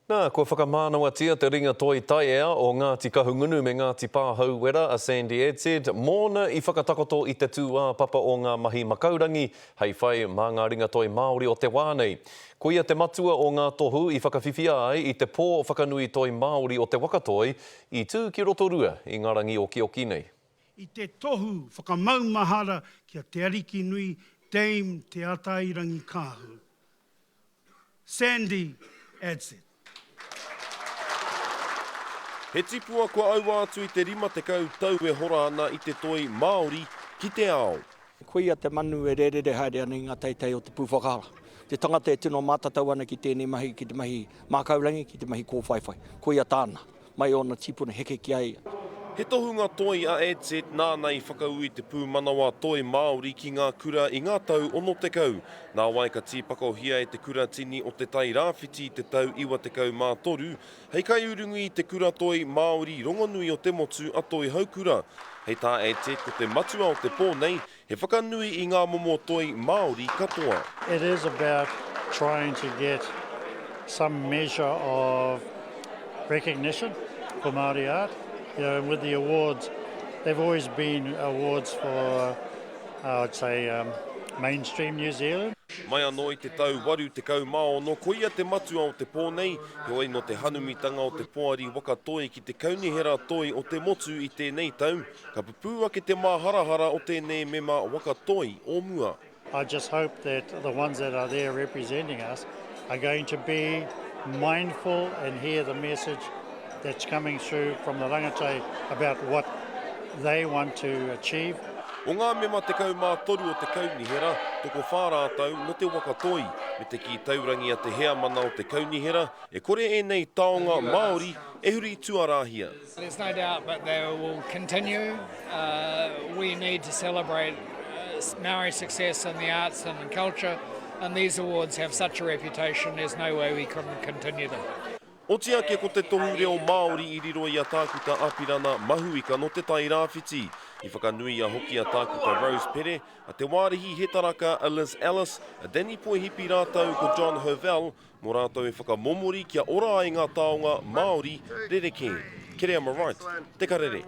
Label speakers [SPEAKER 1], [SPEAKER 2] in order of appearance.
[SPEAKER 1] Nā, kua whakamānawatia te ringa toi taiea o Ngāti Kahungunu me Ngāti Pāhauwera a Sandy Adshead, mōna i whakatakoto i te tūāpapa o ngā mahi makaurangi hei whai mā ngā ringatoi Māori o te wā nei. Koia te matua o ngā tohu i whakawhiwhia ai i te Pō Whakanui Toi Māori o Te Waka Toi i tū ki Rotorua i ngā rangi okioki nei.
[SPEAKER 2] I te tohu whakamaumahara ki a Te Arikinui Dame Te Atairangikaahu. Sandy Adshead.
[SPEAKER 3] He tipua kua aua atu i te 50 tau e hora ana i te toi Māori ki te ao.
[SPEAKER 4] Koia te manu e rērere haere ana i ngā teitei o te pūwhakahara. Te tangata e tino mātatau ana ki tēnei mahi, ki te mahi mākaurangi, ki te mahi kōwhaiwhai. Koia tāna. Mai ōna tīpuna heke ki a ia.
[SPEAKER 3] He tohunga toi a Adshead nāna i whakaū i te pūmanawa toi Māori ki ngā kura i ngā tau 60. Nāwai ka tīpakohia e te Kuratini o Te Tai Rāwhiti i te tau 93, hei kaiurungi i te kura toi Māori rongonui o te motu a Toihoukura. Hei tā Adshead ko te matua o te pō nei, He whakanui i ngā momo toi Māori katoa.
[SPEAKER 2] It is about trying to get some measure of recognition for Māori art. You know, and with the awards, they've always been awards for, I'd say, um, mainstream New Zealand.
[SPEAKER 3] Mai anō i te tau 86, koia te matua o te pō nei, heoi nō te hanumitanga o te Poari Waka Toi ki te Kaunihera Toi o te Motu i tēnei tau, Ka pupū ake te māharahara o tēnei mema waka toi o mua.
[SPEAKER 2] I just hope that the ones that are there representing us are going to be mindful and hear the message that's coming through from the rangatahi about what they want to achieve.
[SPEAKER 3] O ngā mema 13 o te kaunihera, tokowhā rātou nō te waka toi, me te kī taurangi a te heamana o te kaunihera, e kore ēnei taonga Māori e huri tuarāhia.
[SPEAKER 5] There's no doubt but they will continue. Uh, we need to celebrate uh, Maori success in the arts and culture, and these awards have such a reputation, there's no way we couldn't continue them.
[SPEAKER 3] Oti ake ko te tohu reo Māori i riro i a Tākuta Apirana Mahuika nō Te Tai Rāwhiti. I whakanuia hoki a Tākuta Rose Pere, a Te Wārihi Hetaraka, a Liz Ellis, a Danny Poihipi rātou ko John Hovell Mō rātou e whakamomori kia ora ai ngā taonga Māori rerekē. Kereama Wright, Te Karere.